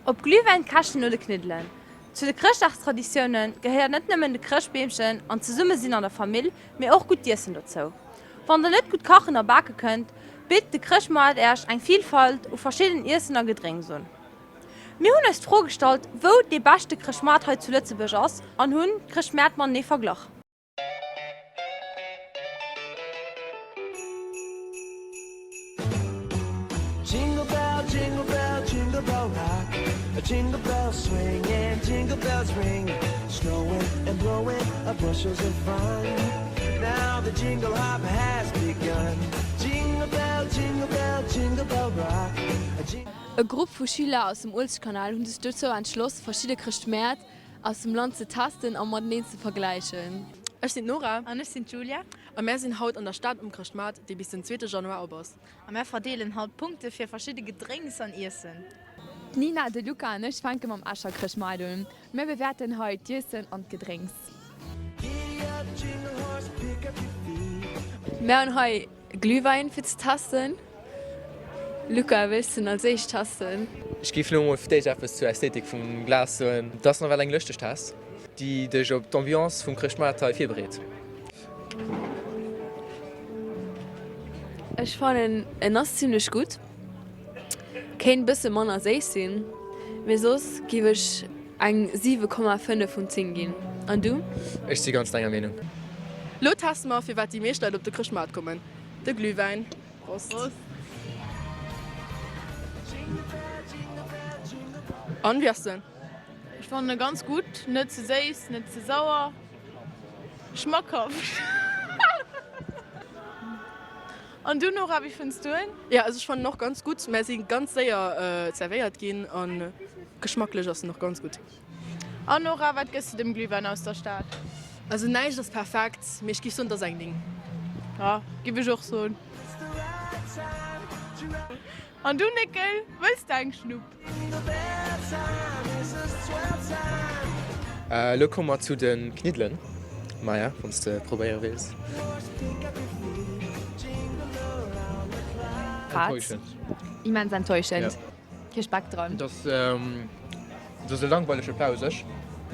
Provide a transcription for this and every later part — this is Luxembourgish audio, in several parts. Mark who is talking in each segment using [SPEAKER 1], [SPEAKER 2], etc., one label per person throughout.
[SPEAKER 1] Ob Glühwäin, Käschten oder Kniddelen, zu de Chrëschtdagstraditioune gehéiert net nëmmen de Chrëschtbeemchen an d'Zesummesinn an der Famill, mee och gutt Iessen dozou. Wann der net gutt kachen a bake kënnt, bitt de Chrëschtmoart Äerch eng Vilfalt u verschidden Iessen a Gedrénks un. Mir hunn eis d'Fro gestallt, wou dee beschte Chrëschtmoart hei zu Lëtzebuerg ass an hunn d'Chrëschtmäert matenee verglach.
[SPEAKER 2] E Grupp vu Schüler aus dem Uelzechtkanal hunn sech dozou entschloss, verschidde Chrëschtmäert aus dem Land ze testen a mateneen ze vergläichen.
[SPEAKER 3] Ech sinn d'Nora.
[SPEAKER 4] An ech sinn d'Julia.
[SPEAKER 3] A mär sinn haut an der Stad um Chrëschtmaart, dee bis den zweete Januar op ass.
[SPEAKER 4] A mär verdeelen haut Punkte fir verschidde Gedrénks an Iessen.
[SPEAKER 2] D'Nina, de Luca an ech fänke mam Escher Chrëschtmaart un. Mär bewäerten hei d'Iessen an d'Gedrénks. Mär hunn hei Glühwäin fir ze testen. Luca, wéilst de en als éischt testen?
[SPEAKER 5] Ech géif lo mol fir d'éischt eppes zur Ästhetik vum Glas soen. Et ass nawell eng lëschteg Taass, déi dech op d'Ambiance vum Chrëschtmaart hei virbereet.
[SPEAKER 2] Ech fannen en ass zimlech gutt. Kéint bësse manner séiss sinn, mee soss giff ech eng 7,5 vun 10 ginn. An du?
[SPEAKER 5] Ech si ganz denger Meenung.
[SPEAKER 3] Lo teste mer firwat déi meescht Leit op de Chrëschtmaart kommen, de Glühwäin. Prost! An, wéi ass en?
[SPEAKER 4] Ech fannen e ganz gutt, net ze séiss, net ze sauer, schmackhaft. An du Nora, wéi fënns du en?
[SPEAKER 3] Jo, also ech fannen och ganz gutt, mä si ganz séier zerwéiert ginn an geschmacklech ass en och ganz gutt.
[SPEAKER 4] An Nora, wat gëss de dem Glühwäin aus der Stad?
[SPEAKER 3] Also näischt ass perfekt, mee ech giff soen, et ass eng 9.
[SPEAKER 4] Jo, giff ech och soen. An du Néckel, wëlls de eng Schnupp?
[SPEAKER 5] Elo komme mer zu de Kniddelen. Maja, wann s de probéiere wéilts.
[SPEAKER 2] Enttäuschend. Immens enttäuschend. Kee Speck dran.
[SPEAKER 5] Et ass e langweilege Plat u sech.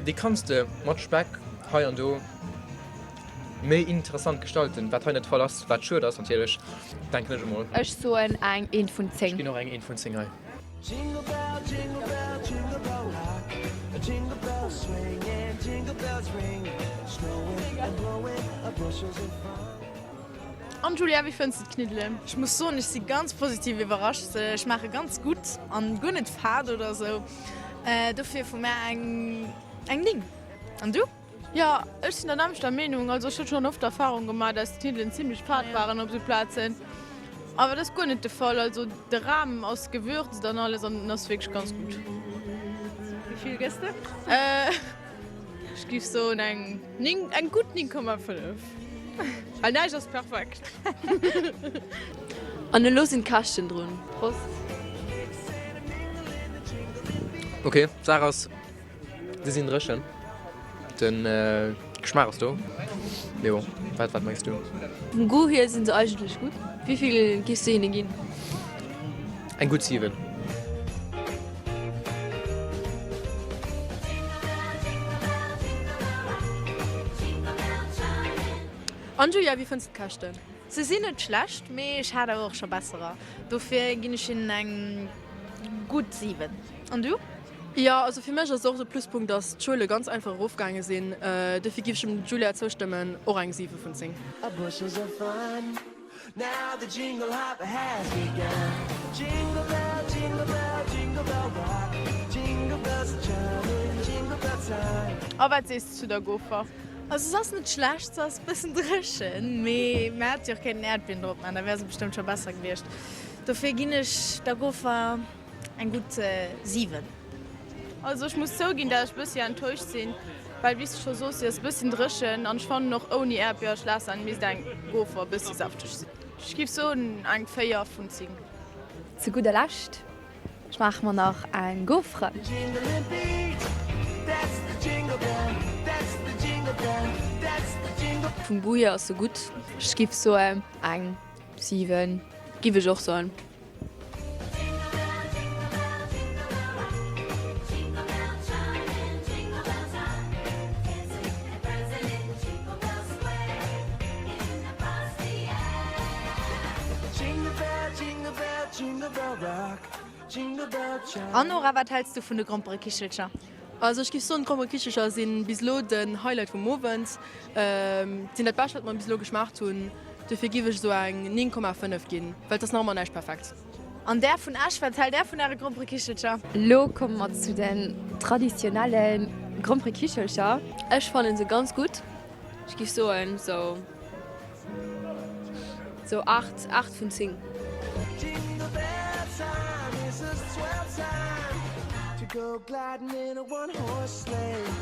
[SPEAKER 5] Dee kanns de mat Speck hei an do méi interessant gestalten, wat hei net de Fall ass, wat schued ass natierlech, denken ech emol.
[SPEAKER 2] Ech soen eng eent vun 10.
[SPEAKER 5] Ech ginn och eng eent vun 10 hei.
[SPEAKER 4] An Julia, wéi fënns de d'Kniddelen?
[SPEAKER 6] Ech muss soen, ech si ganz positiv iwwerrascht. Se schmaache ganz gutt an guer net fad oder sou. Dofir vu mär eng eng 9. An du?
[SPEAKER 4] Jo, ech sinn der nämmlechter Meenung. Also ech hunn schonn oft d'Erfahrung gemaach, dass d'Kniddelen zimmlech fad waren op sou Plazen. Awer dat ass guer net de Fall. Also de Ram ass gewürzt an alles an en ass wierklech ganz gutt.
[SPEAKER 6] Wéi vill gëss de?
[SPEAKER 4] Ech giff soen eng 9, eng gutt 9,5. Well näischt ass perfekt.
[SPEAKER 2] An elo sinn d'Käschten drun. Prost!
[SPEAKER 5] Ok, d'Saach ass, Se sinn dréchen, de Geschmaach ass do, mee bon, wat wat mengs du?
[SPEAKER 2] Vum Goût hier sinn se eigentlech gutt. Wéivill giffs de hinne ginn?
[SPEAKER 5] Eng gutt 7.
[SPEAKER 3] An Julia, wéi fënns de d'Käschten?
[SPEAKER 6] Se sinn net schlecht, mee ech hat awer och scho besserer, dofir ginn ech hinnen eng gutt 7. An du?
[SPEAKER 3] Jo, also fir mech ass och de Pluspunkt, dass d'Schuele ganz einfach erofgaange sinn. Dofir giff ech dem Julia zoustëmmen, och eng 7 vun 10.
[SPEAKER 4] A wat sees de zu der Gofer?
[SPEAKER 6] Also se ass net schlecht, se ass bëssen dréchen, mee mer hätt jo och kéinten Äerdbieren drop man, da wär se bestëmmt scho besser gewiescht. Dofir ginn ech der Gofer Eng gutt 7.
[SPEAKER 4] Also ech muss zouginn dat ech bëssi enttäuscht sinn, well wéis de scho soos, si ass bëssin dréchen an ech fannen och ouni Äerdbier a Schlagsahn misst eng Gofer bëssi safteg sinn. Ech giff soen eng 4 vun 10.
[SPEAKER 2] Zu gudder Lescht schmaache mer nach eng Gaufre. Vum Goût hier ass se gutt. Ech giff soen eng 7 giff ech och soen.
[SPEAKER 6] An Nora, wat häls du vun de Gromperekichelcher?
[SPEAKER 3] Also ech giff soen d'Gromperekichelcher sinn bis elo den Highlight vum Owend. Sinn dat bescht wat mer bis elo geschmaacht hunn. Dofir giff ech esou eng 9,5 ginn, well et ass nach ëmmer näischt perfekt.
[SPEAKER 6] An där vun Esch, wat hält där vun äre Gromperekichelcher?
[SPEAKER 2] Lo komme mer zu den traditionelle Gromperekichelcher. Ech fannen se ganz gutt. Ech giff soen sou sou 8, 8 vun 10.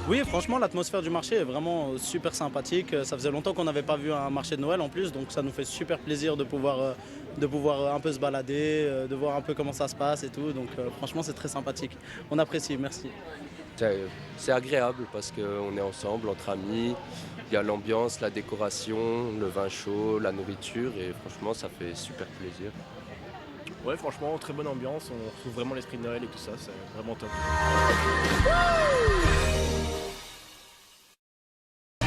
[SPEAKER 7] Oui franchement l'atmosphère du marché est vraiment super sympathique, ça faisait longtemps qu'on n'avait pas vu un marché de Noël en plus donc ça nous fait super plaisir de pouvoir de pouvoir un peu se balader, de voir un peu comment ça se passe et tout donc franchement c'est très sympathique. On apprécie, merci.
[SPEAKER 8] C'est agréable parce qu'on est ensemble entre amis, il y a l'ambiance, la décoration, le vin chaud, la nourriture et franchement ça fait super plaisir.
[SPEAKER 9] Ouais franchement très bonne ambiance, on retrouve vraiment l'esprit de Noël et tout ça, c'est vraiment top.